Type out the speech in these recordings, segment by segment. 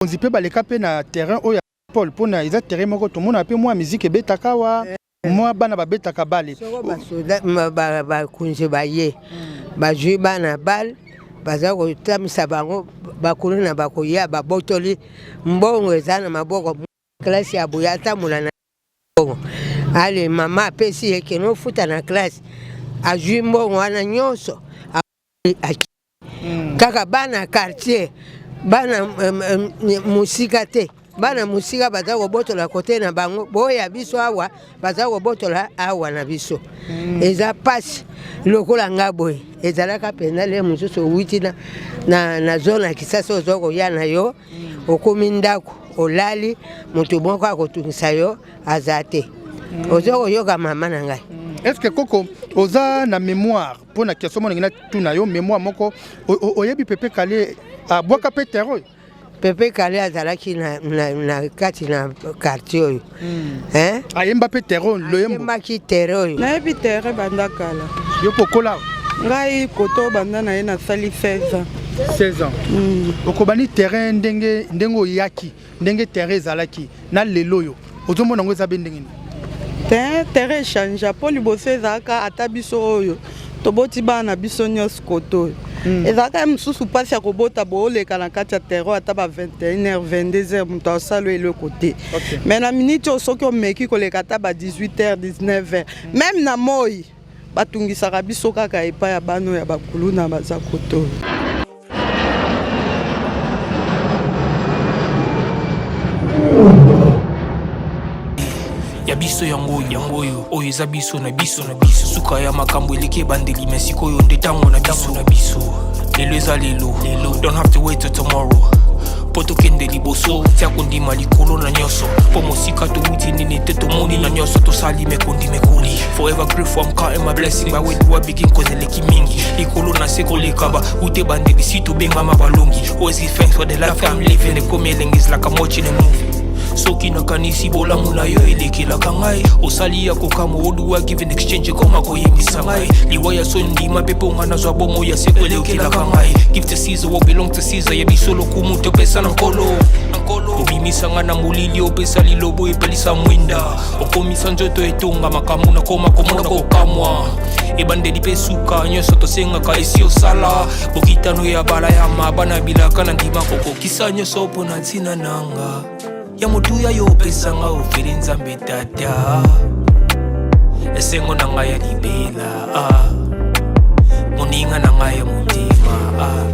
Bakonzi mpe baleka mpe na terrain oyo ya Paul mpona eza terrain moko tomonaka mpe mwa musique ebetaka awa mwa bana babetaka bale. Soko basoda bakonzi baye bazwi bana bale baza kotambwisa bango bakuluna bakoya babotoli mbongo eza na maboko classe ya boye atambola na mbongo ale mama apesi ye kende ofuta na classe azwi mbongo wana nyonso Kaka bana quartier bana mosika te bana mosika baza kobotola kote na bango boya biso awa baza kobotola awa na biso mm. Eza pasi lokola nga boye ezalaka mpenza le mosusu owuti na, na, na zone ya Kisasa oza koya na yo mm. Okomi ndako olali moto moko akotungisa yo aza te mm. Oza koyoka mama na ngai mm. Est-ce que koko oza na mémoire mpo na question moko nalingi natuna yo mémoire moko oyebi Pepe Kale abwaka mpe terre oyo? Pepe Kale azalaki na, na, na kati na quartier oyo mm. Eh? Ayemba mpe terre oyo loyembo ayembaki terre oyo. Nayebi terre banda kala. Yo mpo okola? Ngai koto banda na ye nasali 16 ans. 16 ans mm. Okobani terrain ndenge ndenge oyaki ndenge terrain ezalaki na lelo oyo ozomona yango eza be ndenge nini? Te, terrain echangea mpo liboso ezalaka ata biso oyo toboti bana na biso nyonso koto oyo mm. Ezalaka ye mosusu mpasi ya kobota booleka na kati ya terrain ata ba 21h 22h moto asala eloko te okay. Mais na miniti oyo soki omeki koleka ata ba 18h 19h mm. Meme na moi batungisaka biso kaka epai ya bana oyo ya bakuluna baza koto oyo. Ya biso yango yango oyo oyo eza biso na biso na biso suka ya makambo eleki ebandeli me sikoyo nde ntango na biso na biso lelo eza lelo lelo don't have to wait till tomorrow mpo tokende liboso tia kondima likolo na nyonso mpo mosika towuti nini te tomoni na nyonso tosali mekondi mekoli forever grateful I'm counting my blessing by where do I begin cause eleki mingi likolo na se koleka ba ute bandeli si tobengama balongi always give thanks for the life I'm living ekomi elengi is like I'm watching a movie soki nakanisi bolamu na yo elekelaka ngai osali ya kokamwa oduwa give in exchange ekoma koyembisa ngai liwa ya soni ndima mpe mpo ngai nazwa bomoi ya seko elekelaka ngai give to Caesar what belong to Caesar ya biso lokumu topesa na nkolo obimisa ngai na molili opesa lilobo epelisa mwinda okomisa nzoto etonga makambo nakoma komona kokamwa ebandeli mpe suka nyonso tosengaka esi osala bokitano ya balayama bana bilaka na ndima kokokisa nyonso mpo na ntina nanga ya motuya yo opesanga ofeli nzambe tata esengo na ngai ya libela ah. Moninga na ngai ya motema ah.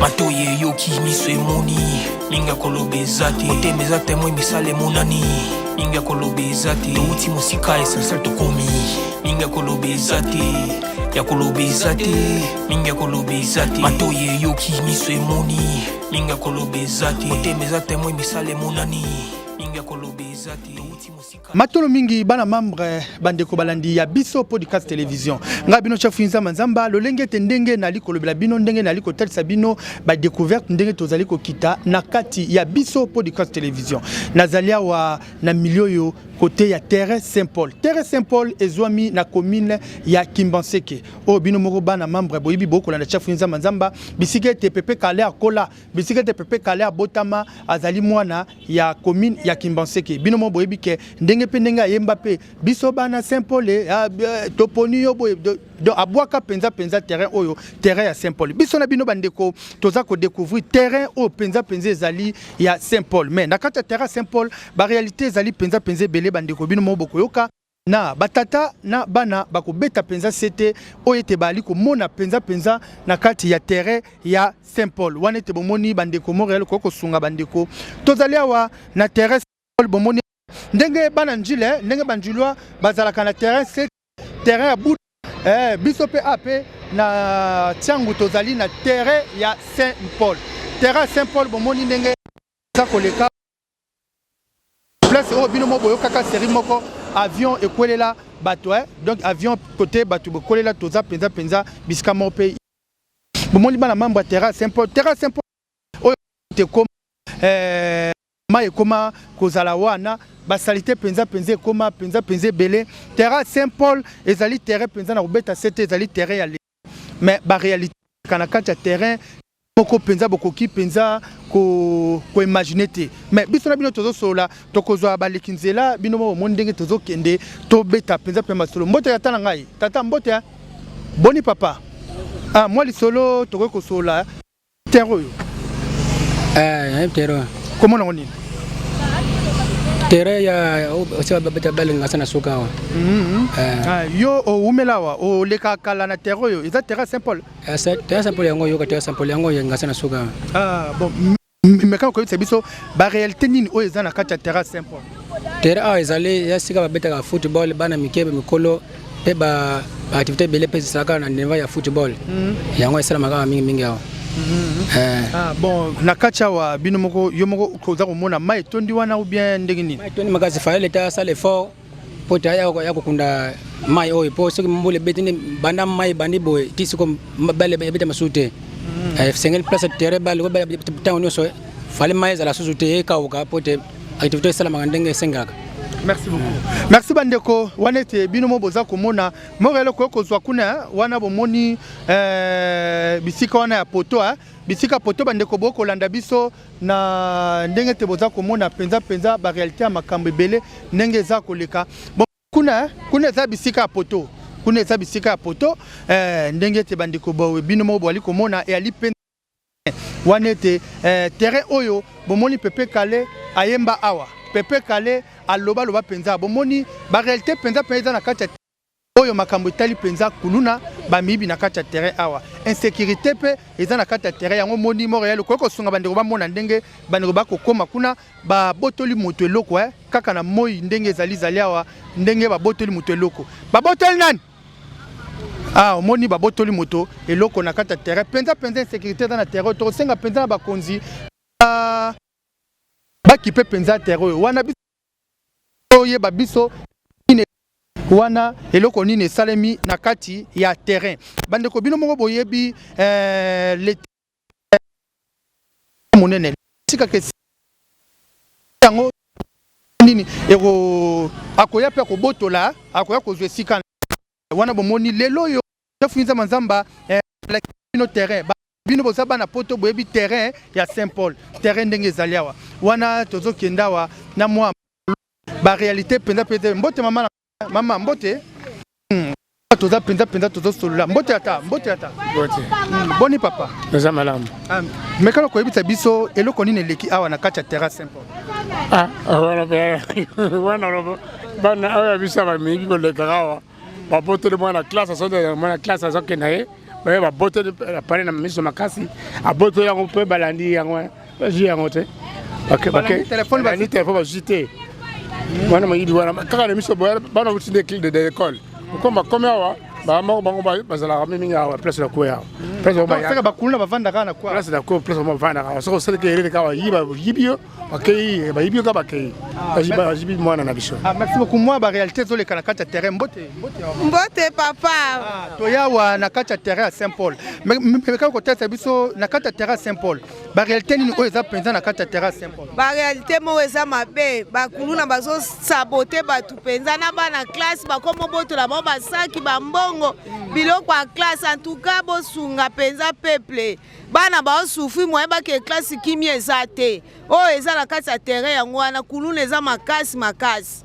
Matoi eyoki miso emoni mingi ya koloba eza te motema eza temwe misala emonani mingi ya koloba eza te touti mosika essentiel tokomi mingi ya koloba eza te ya koloba eza te mingi ya koloba eza te matoi eyoki miso emoni mingi ya koloba eza te motema eza temwe misala emonani mingi ya koloba eza te touti mosika. Matolo mingi bana membre bandeko balandi ya biso podcast television ngai bino chef nzamba nzamba lolenge ete ndenge nali kolobela bino ndenge nali kotalisa bino ba découverte ndenge tozali kokita na kati ya biso podcast television nazali awa na milieu oyo kote ya terrain Saint Paul. Terrain Saint Paul ezwami na commune ya Kimbanseke oyo bino moko bana membre boyebi bokolanda chef nzamba nzamba bisika ete Pepe Kale akola bisika ete Pepe Kale abotama azali mwana ya commune ya Kimbanseke. Bino moko boyebi ke ndenge pe ndenge ayemba pe biso bana Saint Paul toponi yo boye donc abwaka penza penza terrain oyo terrain ya Saint Paul. Biso na bino bandeko toza ko découvrir terrain oyo penza penza ezali ya Saint Paul. Mais na kati ya terrain Saint Paul ba réalité ezali penza penza ebele bandeko bino moko bokoyoka na batata na bana bakobeta penza sete oyo ete baali komona penza penza na kati ya terrain ya Saint Paul wana ete bomoni bandeko Montréal koki kosunga bandeko tozali awa na terrain Saint Paul bomoni ndenge bana njile ndenge banjilwa bazalaka na terrain se terrain ya Buda eh, biso pe ap na Tiangu tozali na terrain ya Saint Paul terrain ya Saint Paul bomoni ndenge eza koleka place oyo bino mo boyokaka série moko avion ekwelela bato eh? Donc avion côté bato bokwelela toza mpenza mpenza bisika moko mpe bomoni bana mambo ya terrain Saint Paul terrain Saint Paul oyo tekoma eh, mai ekoma kozala wana basalite mpenza mpenza ekoma mpenza mpenza ebele terrain Saint Paul ezali terrain mpenza na kobeta sete ezali terrain ya mais ba réalité na kati ya terrain. Moko mpenza bokoki mpenza ko ko imaginer te. Mais biso na bino tozosolola, tokozwa baleki nzela, bino moko bomoni ndenge tozokende, tobeta mpenza mpe masolo. Mbote tata na ngai, tata mbote hein? Boni papa? Ah, mwa lisolo tokoki kosolola terre oyo. Eh, terre. Komona ngo nini? Terre ya osi babeta bale ngasa na suka awa. Eh. Ah, yo owumela awa, oleka kala na terre oyo, eza terre Saint Paul. Eh, terre Saint Paul yango yoka terre Saint Paul yango ya ngasa na suka. Ah, bon meka koyebisa biso ba réalité nini oyo eza na kati ya terre Saint Paul. Terre awa ezali ya sika babetaka football bana mike mikolo mpe ba activité ebele mpe esalaka na niveau ya football. Yango esalamaka kaka mingi mingi awa. Eh. Ah, bon na kati awa bino moko yo moko oza komona mai etondi wana ou bien ndenge nini? Mai etondi makasi, fallait l'État asala effort mpo te aya ya kokunda mai oyo, mpo soki mbula ebeti nde banda mai ebandi boye ti siko bale ebeta masusu te. Esengeli place ya terrain bale ntango nyonso fallait mai ezala susu te, ekauka mpo te activité esalamaka ndenge esengaka. Merci beaucoup. Merci bandeko wana ete bino mo boza komona moko eloko okozwa kuna wana bomoni bisika wana ya poto bisika poto bandeko bokolanda biso na ndenge te boza komona mpenza mpenza ba réalité ya makambo ebele ndenge eza koleka. Bon, kuna kuna eza bisika ya poto, kuna eza bisika ya poto ndenge ete bandeko bino moko boali komona eyali mpe wana ete terrain oyo bomoni Pepe Kale ayemba awa, Pepe Kale aloba loba mpenza, bomoni ba réalité mpenza mpenza eza na kati ya oyo makambo etali mpenza kuluna bamiyibi na kati ya terrain awa, insécurité mpe eza na kati ya terrain yango. Moni Montréal okoki kosunga bandeko bamona ndenge bandeko bakokoma kuna babotoli moto eloko kaka na moi ndenge ezali zali awa, ndenge babotoli moto eloko, babotoli nani? Ah, omoni babotoli moto eloko na kati ya terrain mpenza mpenza, insécurité eza na terrain. Tokosenga mpenza na bakonzi bakipe mpenza terrain oyo wana, biso oyeba biso wana eloko nini esalemi na kati ya terrain. Bandeko, bino moko boyebi monene tikaka yango nini eko akoya mpe akobotola, akoya kozwa esika wana. Bomoni lelo oyo Nzamba Nzamba bino terrain, bino boza bana poto, boyebi terrain ya Saint Paul, terrain ndenge ezali awa wana. Tozokende awa na mwa ba réalité mpenza mpenza. Mbote mama, mama mbote. Toza mpenza mpenza tozosolola. Mbote ata, mbote ata. Mbote. Boni papa? Eza malamu. Mekana koyebisa biso eloko nini eleki awa na kati ya terrain Saint Paul. Ah, wana wana bana oyo biso bamiyibi kolekaka awa, baboteli mwana classe, azokende mwana classe, azokende ye baye baboteli appareil na miso makasi, aboteli yango mpe balandi yango, bazwi yango te. Telefone. Balandi telefone, bazwi te. Wana moyibi wana kaka na miso bana wuti nde de l'école okoma bakomi awa, bamoko bango bazalaka mingi awa, place na cour awa. Place bakuluna bavandaka na kwa place na cour, place bango bavandaka awa. Soki osalaki erreur kaka, bayibi yo, bakei, bayibi yo kaka, bakei, bayibi mwana na biso. Merci beaucoup. Mwa ba réalité ezoleka na kati ya terrain. Mbote, mbote. Mbote papa. Toyawa na kati ya terrain ya Saint Paul, mekaka kotalisa biso na kati ya terrain ya Saint Paul ba réalité nini oyo eza mpenza na kati ya terrain ya Saint Paul. Ba réalité moko eza mabe, bakuluna bazosaboter bato mpenza na bana classe, bakoma obotola bango basaki, bambongo, biloko ya classe. En tout cas bosunga mpenza peuple, bana baosouffrir, moyen bake classe, kimia eza te. Oyo eza na kati ya terrain yango wana, kuluna eza makasi makasi.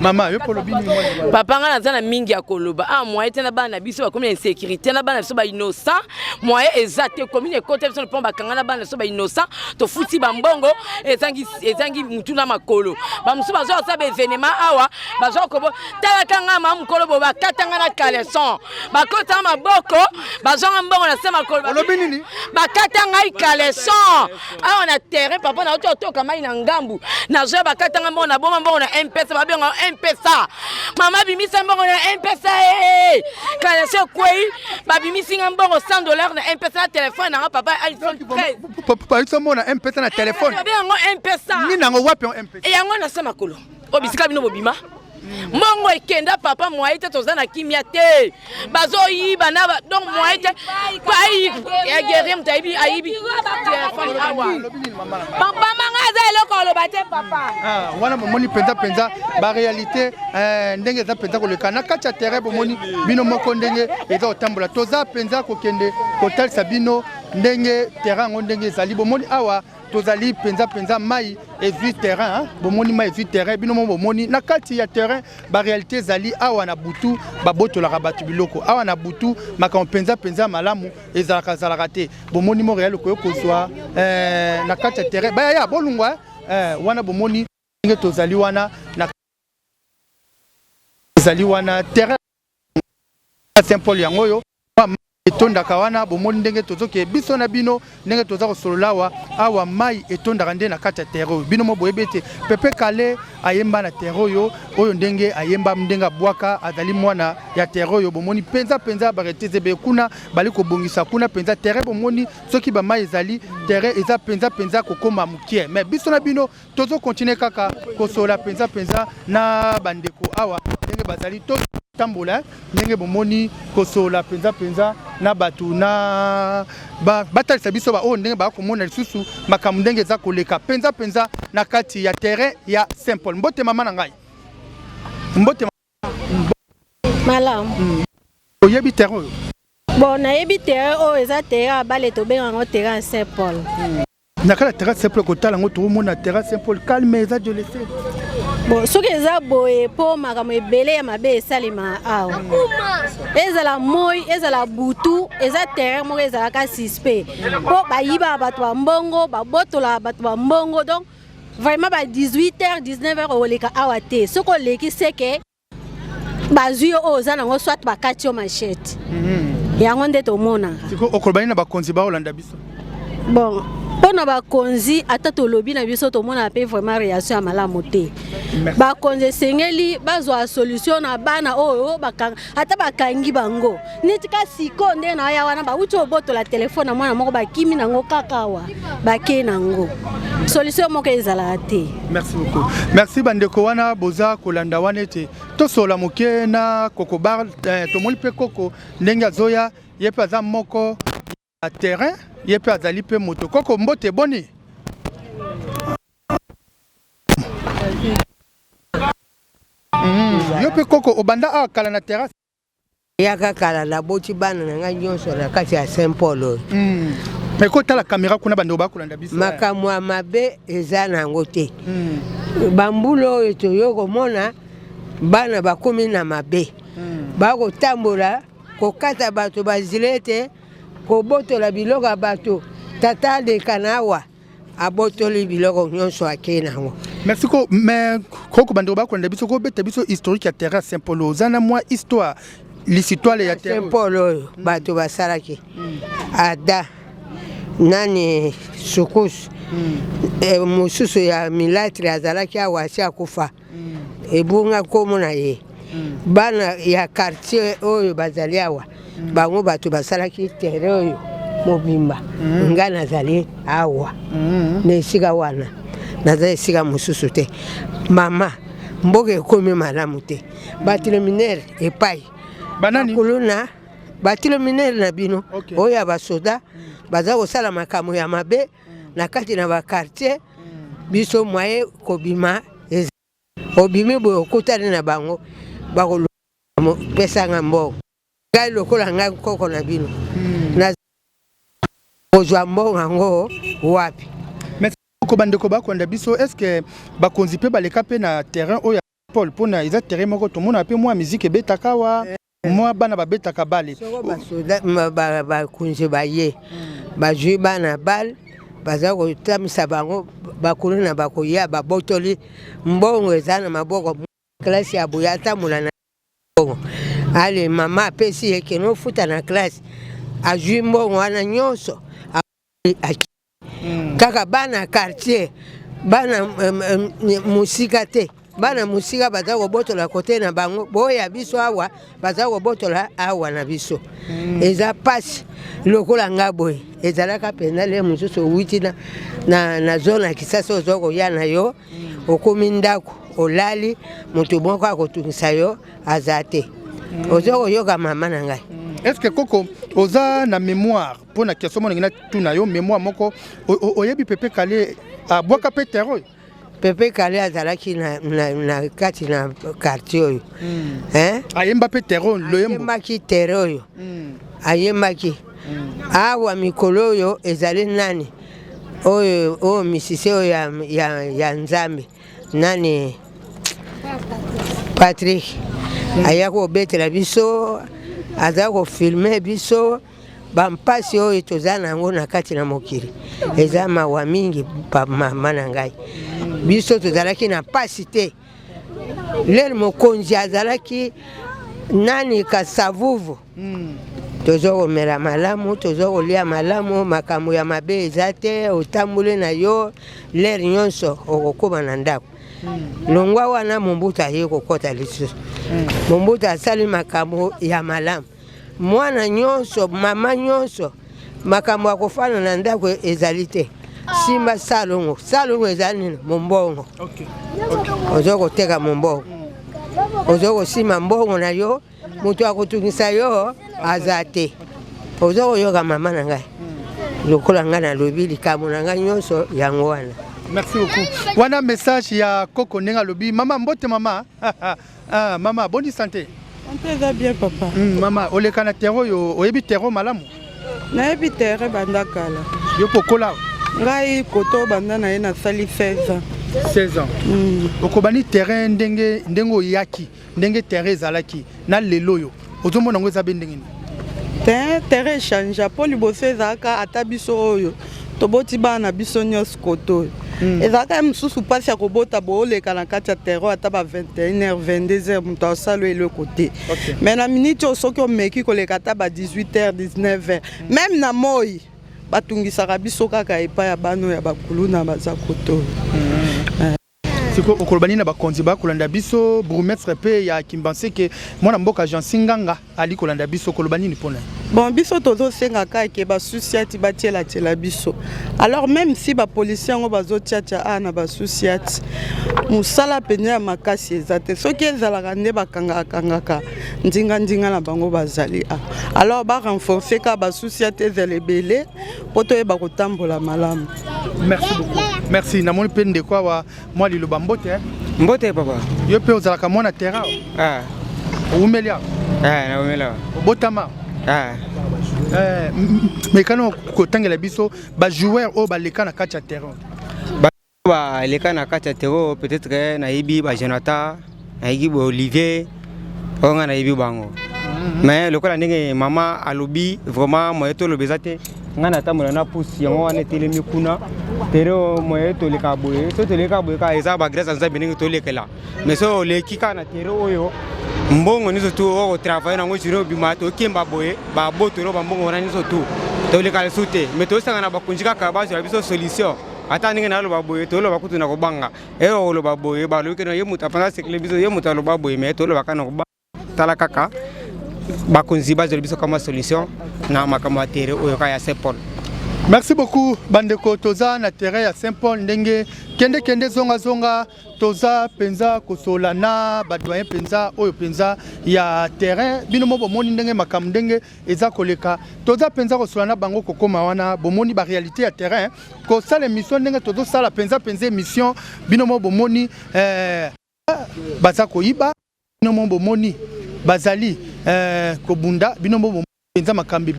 Mama, yo mpo olobi nini? Papa, ngai naza na mingi ya koloba. A moyen te na bana na biso bakomi na insécurité, na bana na biso bainnocent, moyen eza te. Commune ekota biso mpo bakanga na bana na biso bainnocent, tofuti bambongo ezangi, ezangi mutu na makolo. Bamosusu bazwa kosala baévénement awa, bazwa kobo talaka ngai ma mokolo boye, bakatanga na caleçon, bakotanga maboko, bazwanga mbongo na se makolo. Olobi nini? Bakata ngai caleçon awa na terrain, papa. Nauti otoka mai na ngambu, nazwa bakatanga mbongo, naboma mbongo na Mpesa, babenga Mpesa, mama bimisa mbongo na Mpesa, caleçon ekwei, babimisi nga mbongo 100 $ na Mpesa na telefone nanga, papa, iPhone 13. Babimisa mbongo na Mpesa na telefone? Babenga yango Mpesa. Nini yango? Wapi yango Mpesa? Yango na se makolo oyo bisika bino bobima mbongo ekenda, papa. Moyen te, toza na kimia te, bazoyiba na donc moyen te. Pai ya guerrier, moto ayibi, ayibi telefone awa. Mama, nga aza eloko oloba te, papa. Wana bomoni mpenza mpenza baréalité ndenge eza mpenza koleka na kati ya terrain. Bomoni bino moko ndenge eza kotambola. Toza mpenza kokende kotalisa bino. ndenge terrain yango ndenge ezali. Bomoni awa tozali mpenza mpenza mai ezwi terrain, bomoni mai ezwi terrain. Bino mo bomoni na kati ya terrain baréalité ezali awa. Na butu babotolaka bato biloko awa na butu. Makambo mpenza mpenza malamu ezalaka zalaka te. Bomoni Montréal okoki kozwa na kati ya terrain. Bayaya bolungwa wana, bomoni ndenge tozali wana na ezali wana terrain Saint Paul yango oyo etondaka wana. Bomoni ndenge tozoke biso na bino, ndenge toza kosolola awa. Awa mai etondaka nde na kati ya terrain oyo. Bino mo boyebi ete Pepe Kale ayemba na terrain oyo. Oyo ndenge ayemba, ndenge abwaka, azali mwana ya terrain oyo. Bomoni mpenza mpenza bareteze ebele kuna bali kobongisa kuna mpenza terrain. Bomoni soki bamai ezali, terrain eza mpenza mpenza kokóma mokie. Mais biso na bino tozokontinue kaka kosolola mpenza mpenza na bandeko awa ndenge bazali totambola, ndenge bomoni kosolola mpenza mpenza na bato na batalisa biso baoyo ndenge bakomona lisusu makambo ndenge eza koleka mpenza mpenza na kati ya terrain ya Saint Paul. Mbote mama na ngai, mbote. Malamu. Oyebi terrain oyo? Bon, nayebi terrain oyo. Eza terrain ya bale, tobenga yango terrain ya Saint Paul. Na kati ya terrain Saint Paul, kotala yango, tokomona terrain Saint Paul calme, eza délaissé. Bon, soki eza boye mpo makambo ebele ya mabe esalema awa, ezala moi, ezala butu, eza terrain moko ezalaka suspect mpo bayibaka bato bambongo, babotolaka bato bambongo. Donc vraiment ba 18 h 19 h okoleka awa te. Soki oleki, seke bazwi yo oyo oza nango, soit bakati yo machette. Yango nde tomonaka. Sikoyo okoloba nini na bakonzi baolanda biso? Bon, mpo na bakonzi, ata tolobi na biso, tomonaka mpe vraiment réaction ya malamu te. Bakonzi esengeli bazwa solution na bana oyo ata bakangi bango. Neti ka sikoyo ndenge na ya wana, bauti obotola telefone na mwana moko, bakimi nango kaka awa, bakei nango. Solution moko ezalaka te. Merci beaucoup, merci. Bandeko wana boza kolanda wana ete tosola moke na koko bar. Tomoni mpe koko ndenge azoya, ye mpe aza moko ya terrain, ye mpe azali mpe moto. Koko, mbote, boni? Yo mpe koko obanda awa kala na terrasse? Yaka kala, naboti bana na ngai nyonso na kati ya Saint Paul oyo. Me kotala caméra kuna, bandeko bakolanda biso. Makambo ya mabe eza nango te. Bambula oyo toyo komona bana bakomi na mabe, bakotambola kokata bato bazile ete kobotola biloko ya bato. Tata aleka na awa, abotoli biloko nyonso, akei nango. Merci ko. Mais koko, bandeko bakolanda biso, kobeta biso historique ya terrain Saint Paul. Oza na mwa histoire, lisitwale ya terrain Saint Paul oyo? Bato basalaki ada nani sukusu, mosusu ya milatre azalaki awa, asi akufa, ebunga nkombo na ye. Bana ya quartier oyo bazali awa, bango bato basalaki terrain oyo mobimba. Ngai nazali awa na esika wana, naza esika mosusu te. Mama, mboka ekomi malamu te. Bacriminels epai banani? Kuluna, bacriminels na bino oyo ya basoda baza kosala makambo ya mabe na kati na baquartier. Biso moye kobima, obimi boye, okutani na bango, bakolopesanga mbongo. Ngai lokola ngai koko na bino, na kozwa mbongo yango wapi? Ko bandeko bakolanda biso, est ce que bakonzi mpe baleka mpe na terrain oyo ya Paul? Mpona eza terrain moko tomona mpe mwa musique ebetaka awa, mwa bana babetaka bale. Soko basoda bakonzi baye, bazwi bana bale, baza kotambwisa bango, bakuluna bakoya, babotoli mbongo eza na maboko. Classe ya boye, atambola na mbongo ale, mama apesi ye, kende ofuta na classe, azwi mbongo wana nyonso. Kaka bana quartier, bana mosika te. Bana mosika baza kobotola kote na bango, boya biso awa baza kobotola awa na biso. Eza pasi. Lokola nga boye, ezalaka mpenza le mosusu owuti na zone ya Kisasa, oza koya na yo, okomi ndako, olali, moto moko akotungisa yo aza te. Oza koyoka, mama na ngai? Est ce que koko oza na mémoire, mpo na question moko na tuna yo, mémoire moko oyebi Pepe Kale abwaka mpe terrain oyo? Pepe Kale azalaki na kati na quartier oyo. Ayemba mpe terrain, loyembo? Ayembaki terrain oyo, ayembaki. Awa mikolo oyo ezali nani oyo oyo misise oyo ya, ya, ya Nzambe nani Patrick aya kobetela biso, aza kofilme biso bampasi oyo toza na yango na kati na mokili eza mawa mingi. Mama na ngai, biso tozalaki na mpasi te. Lelo mokonzi azalaki nani? Kasavuvu. Toza komela malamu, toza kolia malamu, makambo ya mabe eza te. Otamboli na yo lere nyonso, okokóma na ndako. Longwa wana, Mombutu aye kokɔta lisusu. Mombutu asali makambo ya malamu. Mwana nyonso, mama nyonso, makambo ya kofanda na ndako ezali te. Simba salongo, salongo ezali nini? Mombongo. Oza koteka mombongo, oza kosima mbongo na yo, moto akotungisa yo aza te. Oza koyoka, mama na ngai? Lokola ngai nalobi likambo na ngai nyonso yango wana. Merci beaucoup. Wana message ya koko ndenge alobi. Mama, mbote mama. Ah, mama, boni santé? Santé eza bien, papa. Mama, oleka na terrain oyo, oyebi terrain malamu? Nayebi terrain banda kala. Yo mpo okola? Ngai koto banda na ye nasali 16 ans. 16 ans. Okobani terrain ndenge ndenge oyaki, ndenge terrain ezalaki na lelo oyo ozomona yango eza be ndenge nini? Te, terrain echangea mpo liboso ezalaka ata biso oyo toboti bana na biso nyonso koto oyo ezalaka ye mosusu mpasi ya kobota booleka na kati ya terrain ata ba 21 h 22 h, moto asala eloko te. Mais na miniti oyo, soki omeki koleka ata ba 18 h 19 h, même na moi batungisaka biso kaka epai ya bana oyo ya bakuluna baza koto oyo. Sikoyo okoloba nini na bakonzi bakolanda biso, bourgmestre mpe ya Kimbanseke, mwana mboka Jansi Nganga ali kolanda biso, okoloba nini mpona ye? Bon, biso tozosenga kaka ke basous-ciat batielatiela biso. Alors même si bapolisier yango bazotiatia awa na basous-ciat, mosala mpenza ya makasi eza te. Soki ezalaka nde bakangaka-kangaka ndinga-ndinga na bango bazali awa. Alors barenforce kaka basous-ciat, ezala ebele mpo toyeba kotambola malamu. Merci beaucoup, merci. Namoni mpe ndeko awa, mwa liloba. Mbote, eh? Mbote, papa. Yo mpe ozalaka mwana terrain? Ah. Owumeli awa? Ah, naumeli awa. Obotama? Ah. Eh, mekano kotangela biso bajoueur oyo baleka na kati ya terrain. Baleka na kati ya terrain, peut-être nayebi ba Jonathan, nayebi ba Olivier oyo ngai nayebi bango. Mais lokola ndenge mama alobi, vraiment moye toloba eza te. Ngai natambola na pusi yango wana etelemi kuna. Terrain moye toleka boye, so toleka boye kaka eza bagrâce ya Nzambe ndenge tolekela. Mais so oleki kaka na terrain oyo, mbongo nyonso tu oyo kotravaille nango journée obima, tokemba boye, babotolo bambongo wana nyonso tu, toleka lisusu te. Mais tosanga na bakonzi kaka bazwela biso solution. Ata ndenge naloba boye, toloba kutu na kobanga eyo koloba boye, balobi keno ye moto apanza sekele biso, ye moto aloba boye. Mais toloba kaka na kobanga. Tala kaka bakonzi bazwela biso kama solution na makambo ya terrain oyo kaka ya Saint Paul. Merci beaucoup, bandeko. Toza na terrain ya Saint Paul, ndenge kende kende zonga zonga, toza mpenza kosola na badoyen mpenza oyo mpenza ya terrain. Bino mo bomoni ndenge makambo ndenge eza koleka. Toza mpenza kosola na bango kokóma wana, bomoni baréalité ya terrain. Kosala émission ndenge tozosala mpenza mpenza émission, bino mo bomoni eh, baza koyiba, bino mo bomoni bazali eh, kobunda, bino mo bomoni mpenza makambo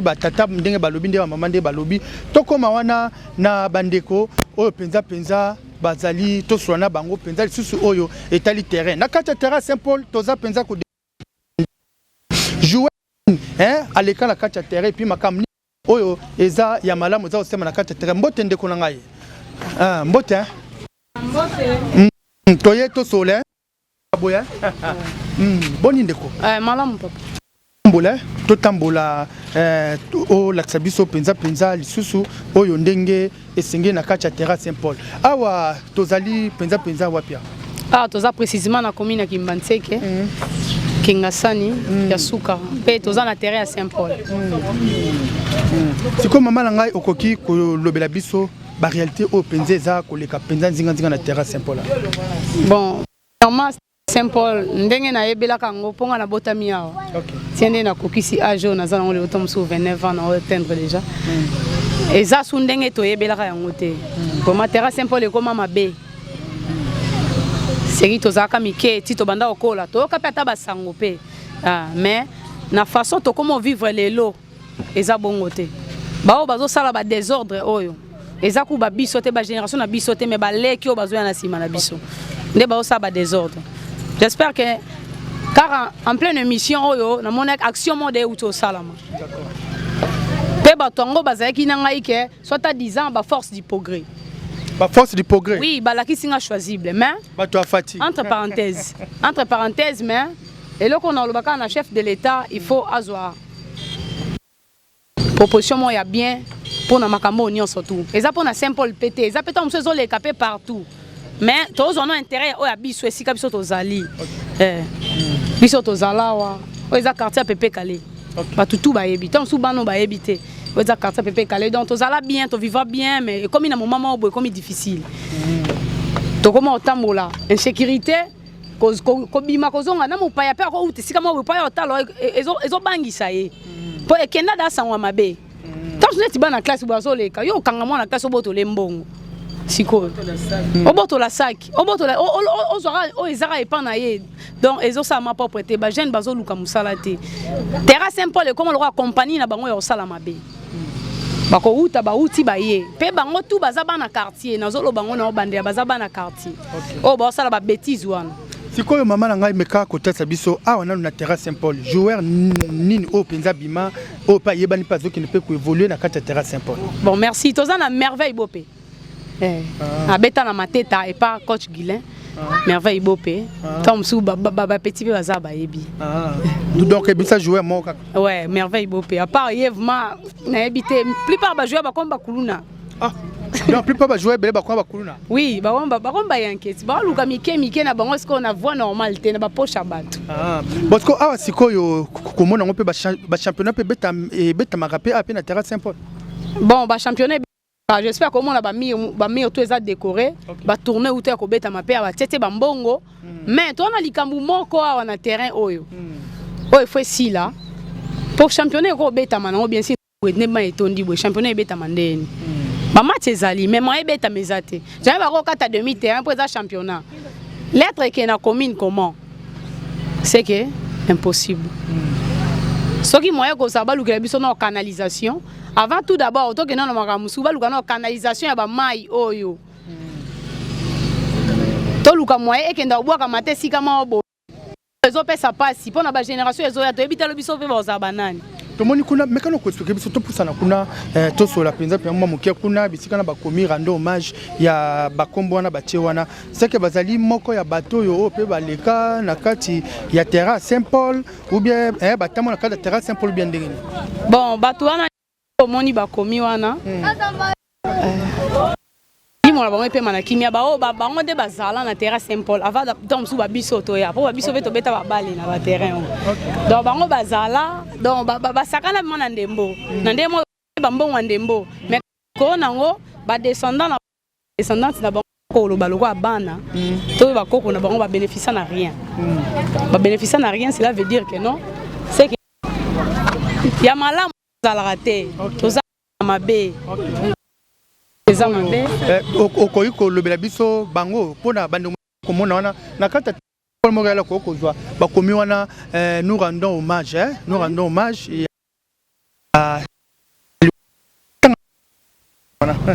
batata ndenge balobi, nde bamama nde balobi. Tokóma wana na bandeko oyo mpenza mpenza bazali, tosola na bango mpenza lisusu oyo etali terrain. Na kati ya terrain Saint Paul, toza mpenza ko joueur hein, aleka na kati ya terrain, puis makambo oyo eza ya malamu eza kosema na kati ya terrain. Mbote, ndeko na ngai. Ah, mbote, hein? Toye tosola boye. Boni ndeko? Malamu, papa. Tambola, totambola, olakisa biso mpenza mpenza lisusu oyo ndenge esengeli na kati ya terrain Saint Paul. Awa tozali mpenza mpenza wapi awa? Awa toza précisément na commune ya Kimbanseke, Kingasani ya suka, mpe toza na terrain ya Saint Paul. Sikoyo, mama na ngai, okoki kolobela biso baréalité oyo mpenza eza koleka mpenza nzinganzinga na terrain Saint Paul? Bon, normalement Saint Paul, ndenge nayebelaka yango, mpo nga nabotami awa tia nde nakokisi age oyo naza nango lelo, to mosusu 29 ans na atteindre déjà, eza su ndenge toyebelaka yango te. Vraiment, terrain Saint Paul ekóma mabe. Seki tozalaka mike ti tobanda kokola, toyoka mpe ata basango mpe, ah, mais na façon tokóma ovivre lelo. Eza bongo te. Baoyo bazosala ba desordre oyo eza ku ba biso te, ba génération na biso te, mais baleki oyo bazoya na nsima na biso nde bazosala ba desordre. J'espère que car en pleine émission oyo namonaki action moko de euti osalama mpe bato yango bazalaki na ngai ke soit à 10 ans ba force du progrès. Ba force du progrès. Oui, balakisi nga choisible, mais bato ya fati. Entre parenthèses, entre parenthèses, mais eloko na olobaka na chef de l'État, il faut azwa proposition moko ya bien mpona makambo oyo nyonso tu eza mpona Saint Paul mpe te, eza mpe ntango mosusu ezoleka mpe partout, mais tozwa no intérêt oyo ya biso esika biso tozali. Biso tozala awa, oyo eza quartier ya Pepe Kale, bato tu bayebi, ntango mosusu bana oyo bayebi te, oyo eza quartier ya Pepe Kale. Donc tozala bien, tovivra bien, mais ekomi na moment moko boye ekomi difficile, tokoma kotambola insécurité, kobima kozonga na mopaya mpe akouta esika moko boye mpo aya otala, ezobangisa ye mpo ekenda da sango ya mabe. Ntango neti bana classe boye azoleka, yo okanga mwana classe, obotola mbongo, sikoyo obotola saki, obotola ozwaka oyo ezaka epa na ye. Donc ezosalama propre te, bajeune bazoluka mosala te. Terrain Saint Paul ekoma lokola compagnie na bango ya kosala mabe. Bakowuta, bawuti, baye mpe bango tu baza bana quartier. Nazoloba bango na obandela, baza bana quartier oyo baosala babêtises wana. Sikoyo mama na ngai, meka kotasa biso awa nanu na terrain Saint Paul, joueur nini oyo mpenza bima, oyo mpe ayebani mpe azokende mpe koévoluer na kati ya terrain Saint Paul? Bon, merci. Toza na Merveille Bope, abeta na Mateta epa coach Guilin. Merveille Bope, ntango mosusu bapetits mpe baza bayebi. Donc ebisa joueur moko kaka? Ouais, Merveille Bope. À part ye, vraiment nayebi te. Plupart bajoueur bakomi bakuluna. Ah. Donc plupart bajoueur ebele bakoma bakuluna? Oui, bakomi bayanketi, baoluka mike mike na bango sikoyo na voie normale te, na bapoche ya bato. Ah. Bon, sikoyo awa, sikoyo komona yango mpe bachampionnat mpe ebetamaka mpe awa mpe na terrain Saint Paul? Bon, bachampionnat, j'espère komona bamurs to eza décoré, batourne uta ya kobetama mpe batie te bambongo. Mais toza na likambo moko awa na terrain oyo, oyo efo esila po championnat ekobetama nango bien sûr. Nde mai etondi boye, championnat ebetama ndeni? Bamatch ezali, mais moyen ebetama eza te. Jamais bakokata demi terrain mpo eza championnat. Lettre ekende na commune comment? C'est que impossible. Soki moyen kozala, balukela biso na canalisation avant tout d'abord. Tokende na makambo mosusu, baluka na canalisation ya bamai oyo, toluka moyen ekenda kobwakama te esika moko boye. Ezopesa mpasi mpo na bagénération ezoya, toyebi talo biso mpe bazala banani. Tomoni kuna, mekana koexpliquer biso, topusana kuna, tosola mpenza mpenza mwa moke kuna bisika na bakomi rendre hommage ya bakombo wana batie wana. Seke bazali moko ya bato oyo oyo mpe baleka na kati ya terrain Saint Paul ou bien batambo na kati ya terrain Saint Paul ou bien ndenge nini? Bon, bato wana omoni bakomi wana, limo na bango epema na kimia. Baoyo bango nde bazala na terrain Saint Paul avant donc mosusu babiso toya, mpo babiso mpe tobeta babale na baterrain oyo. Donc bango bazala, donc basakana bima na ndembo, na ndembo, bambongo ya ndembo. Mais koo nango badescendant na descendante na bango koloba lokola bana to oyo bakoko na bango babénéficia na rien, babénéficia na rien. Cela veut dire que non, c'est que ya malamu ozalaka te, toza na mabe, eza mabe. Okoki kolobela biso bango mpona bandeko komona wana na kati ya moko yala koki kozwa bakomi wana, nous rendons hommage, nous rendons hommage ya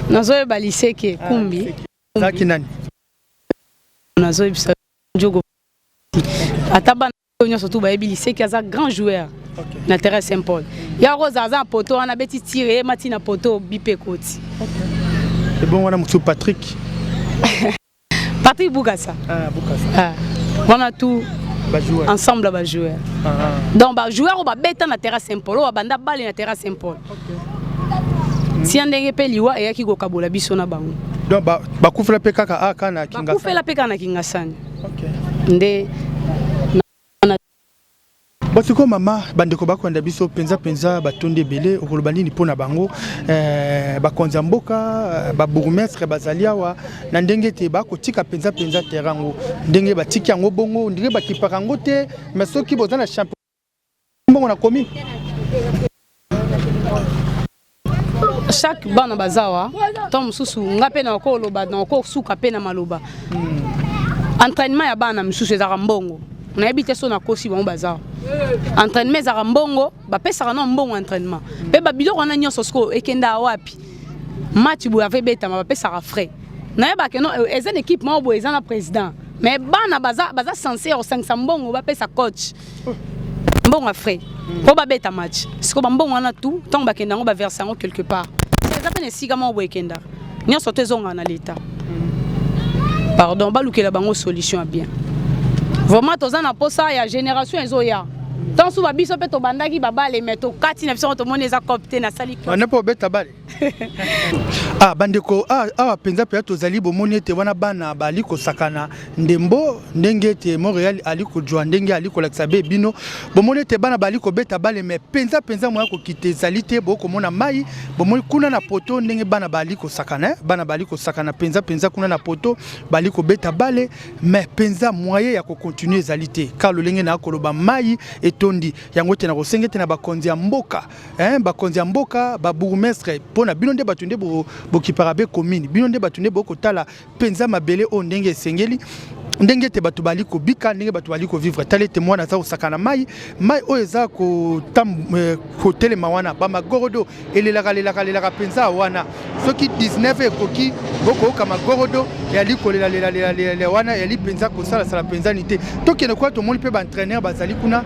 Nazoyeba Liseke Kumbi. Ezalaki nani? Nazoyebisa Jogo, ata bana oyo nyonso tu bayebi Liseki, aza grand joueur na terrain Saint Paul. Ya kozala aza na poto wana, abeti tire, ye mati na poto, bipe ekoti. Ebongo wana mosusu, Patrick? Patrick Bukasa. Ah, Bukasa. Ah. Wana tout bajoueur. Ensemble bajoueur. Donc bajoueur oyo babeta na terrain Saint Paul, oyo babanda bale na terrain Saint Paul, tia ndenge mpe liwa eyaki kokabola biso na bango. Donc bakufela mpe kaka aka na Kingasani? Bakufela mpe kaka na Kingasani nde. Bon, sikoyo mama, bandeko bakolanda biso mpenza mpenza, batondi ebele, okoloba nini mpona bango, bakonzi ya mboka, babourgmestre bazali awa, na ndenge ete bakotika mpenza mpenza terrain yango ndenge batiki yango bongo, ndenge bakipaka yango te? Mais soki boza na champion, mbongo na commune? Chaque bana baza wa ntango mosusu, nga mpe na koloba, na kosuka mpe na maloba, entraînement ya bana misusu ezalaka mbongo. Nayebi te so nakosi bango baza. Entraînement ezalaka mbongo, bapesaka na mbongo entraînement. Mpe babiloko wana nyonso sikoyo ekendaka wapi? Match boye ava ebetama bapesaka frais. Nayebaka no eza na équipe moko boye eza na président. Mais bana baza baza censé ya kosangisa mbongo bapesa coach. Mbongo ya frais. Mpo babeta match. Sikoyo bambongo wana tout ntango bakenda yango baverse yango quelque part. Eza mpe na esika moko boye ekendaka. Nyonso to ezongaka na leta. Pardon, balukela bango solution ya bien. Vraiment toza na posa ya génération ezoya. Ntango su babiso mpe tobandaki babale mais tokati na biso ngo tomoni eza cope te nasali wana mpo obeta bale. Ah, bandeko, awa mpenza mpenza tozali bomoni ete wana bana bali kosakana ndembo ndenge ete Montréal ali kozwa ndenge ali kolakisa be bino. Bomoni ete bana bali kobeta bale me mpenza mpenza moya kokita ezali te. Bokomona mai, bomoni kuna na poto ndenge bana bali kosakana, bana bali kosakana mpenza mpenza kuna na poto bali kobeta bale me mpenza moyen ya kokontinue ezali te. Ka lolenge na koloba mai etondi yango ete na kosenga ete na bakonzi ya mboka, bakonzi ya mboka, ba bourgmestre, mpona bino nde bato nde bokipaka be commune, bino nde bato nde bokotala mpenza mabele oyo ndenge esengeli, ndenge ete bato bali kobika, ndenge bato bali kovivre. Tala ete mwana aza kosakana mai, mai oyo eza kotelema wana, bamagorodo elelaka lelaka lelaka mpenza wana. Soki 19 ekoki bokoyoka magorodo eyali kolela lela lela lela wana, eyali mpenza kosalasala mpenza ni te. Tokende kuna tomoni mpe baentraîneur bazali kuna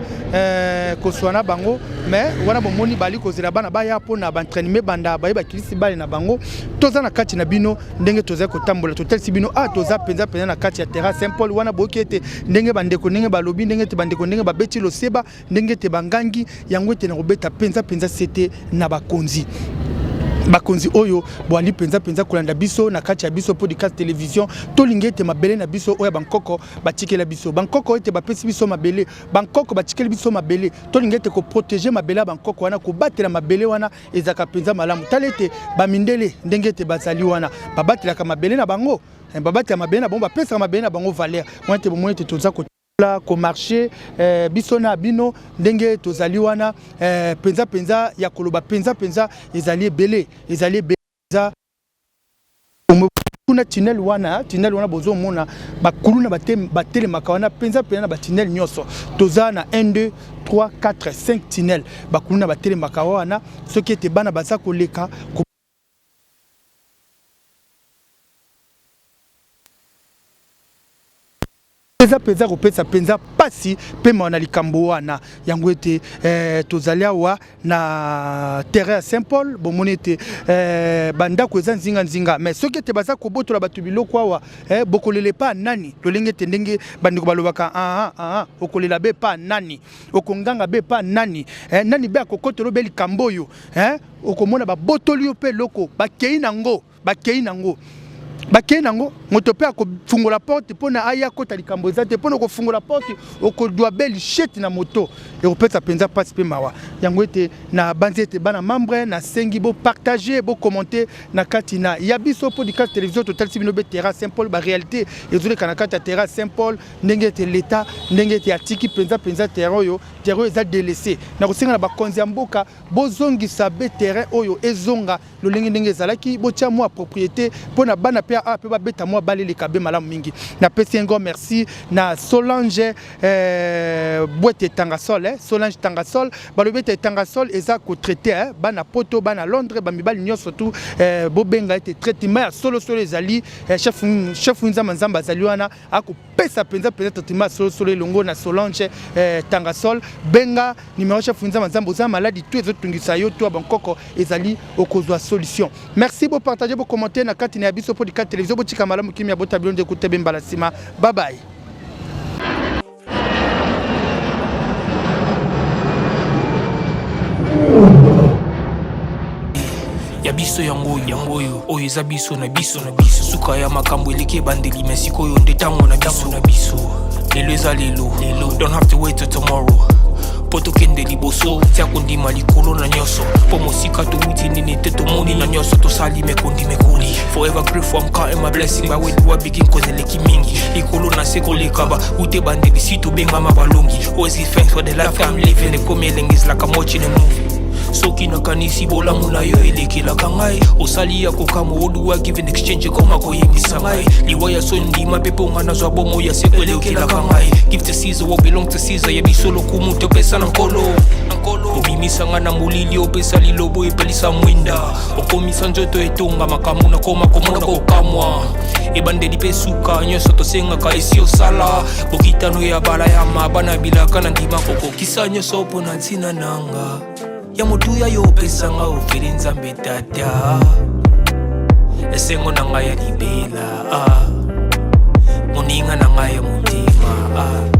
koswana bango, mais wana bomoni bali kozela bana baya mpona baentraînement banda baye bakilisi bale na bango. Toza na kati na bino ndenge tozali kotambola, totalisi bino a toza mpenza mpenza na kati ya terrain Saint Paul wana. Boyoki ete ndenge bandeko ndenge balobi, ndenge ete bandeko ndenge babeti loseba, ndenge ete bangangi yango ete na kobeta mpenza mpenza sete na bakonzi oyo boali mpenza mpenza kolanda biso na kati ya biso podcast télévision. Tolingi ete mabele na biso oyo bankoko batikela biso, bankoko ete bapesi biso mabele, bankoko batikeli biso mabele, tolingi ete koprotege mabele ya bankoko wana, kobatela mabele wana ezalaka mpenza malamu. Tala ete bamindele ndenge ete bazali wana babatelaka mabele na bango, babatela mabele na bango, bapesaka mabele na bango valeur wana. Ete bomoni ete toza komarche biso na bino ndenge tozali wana, mpenza mpenza ya koloba mpenza mpenza ezali ebele, ezali ebele eza kuna tunnel wana. Tunnel wana bozomona bakuluna batelemaka wana mpenza mpenza na batunnel nyonso. Toza na 1 2 3 4 5 tunnel, bakuluna batelemaka wana soki ete bana baza koleka. Eza mpenza kopesa mpenza mpasi mpe mawa na likambo wana yango ete tozali awa na terrain ya Saint Paul. Bomoni ete bandako eza nzinga nzinga, mais soki ete baza kobotola bato biloko awa, bokolela epa nani? Lolenge ete ndenge bandeko balobaka, aha aha, okolela be epa nani? Okonganga be epa nani? Nani be akokotela be likambo oyo? Okomona babotoli yo mpe eloko, bakei nango, bakei nango, bakei nango. Moto mpe akofungola porte mpona aya kota, likambo eza te. Mpona kofungola porte okodwa be lichete na moto, ekopesa mpenza mpasi mpe mawa. Yango ete na banzi ete bana membre nasengi bopartage, bokommente na kati na ya biso podcast télévision. Totalisi bino be terrain Saint Paul, baréalité ezoleka na kati ya terrain Saint Paul, ndenge ete leta ndenge ete atiki mpenza mpenza terrain oyo. Terrain oyo eza délaissé. Na kosenga na bakonzi ya mboka bozongisa be terrain oyo ezonga lolenge ndenge ezalaki, botia mwa propriété mpo na bana mpe awa mpe babeta mwa baleleka be malamu mingi. Napesi un grand merci na Solange Bwete Tangasol, Solange Tangasol. Balobi ete Tangasol eza kotraite bana poto, bana Londres, bamibali nyonso tu bobenga ete traitement ya solosolo ezali. Chef Nzamba Nzamba azali wana, akopesa mpenza mpenza traitement ya solosolo elongo na Solange Tangasol. Benga numéro chef Nzamba Nzamba, oza maladi to ezotungisa yo to ya bankoko ezali, okozwa solution. Merci, bopartage, bokommente na kati na ya biso podcast télévision. Botika malamu, kimia bota bino nde kutebe mbala nsima. Bye bye. Ya biso yango yango oyo oyo eza biso na biso na biso. Suka ya makambo eleki ebandeli, me sikoyo nde ntango na biso na biso. Lelo eza lelo lelo, don't have to wait till tomorrow mpo tokende liboso. Tia kondima likolo na nyonso, mpo mosika towuti nini te tomoni na nyonso tosali mekondi mekoli. Forever grateful, I'm counting my blessing. But where do I begin? Cause eleki mingi likolo na se koleka ba ute bandeli si tobengama balongi. Always give thanks for the life I'm living. Ekomi elengi, is like I'm watching a movie. Soki nakanisi bolamu na yo elekelaka ngai. Osali ya kokamwa, what do I give in exchange? Ekoma koyebisa ngai liwa ya soni, ndima mpe mpo nga nazwa bomoi ya seko elekelaka ngai. Give to Caesar what belong to Caesar. Ya biso lokumu topesa na Nkolo. Obimisa nga na molili, opesa lilobo, epelisa mwinda, okomisa nzoto etonga makambo nakoma komona kokamwa. Ebandeli mpe suka, nyonso tosengaka esi osala. Bokitano ya bala ya mabana bilaka na ndima kokokisa nyonso mpo na ntina nanga ya motuya yo opesanga ofele. Nzambe Tata, esengo na ngai ya libela, ah. Moninga na ngai ya motema, ah.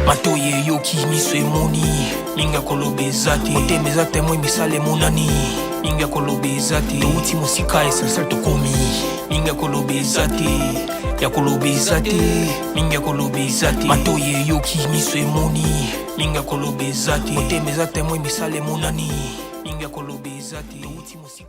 Matoi eyoki, miso emoni, mingi ya koloba eza te. Motema eza témoin, misala emonani, mingi ya koloba eza te. Touti mosika, essentiel tokomi, mingi ya koloba eza te, ya koloba eza te, mingi ya koloba eza te. Matoi eyoki, miso emoni, mingi ya koloba eza te. Motema eza témoin, misala emonani, mingi ya koloba eza te. Touti mosika.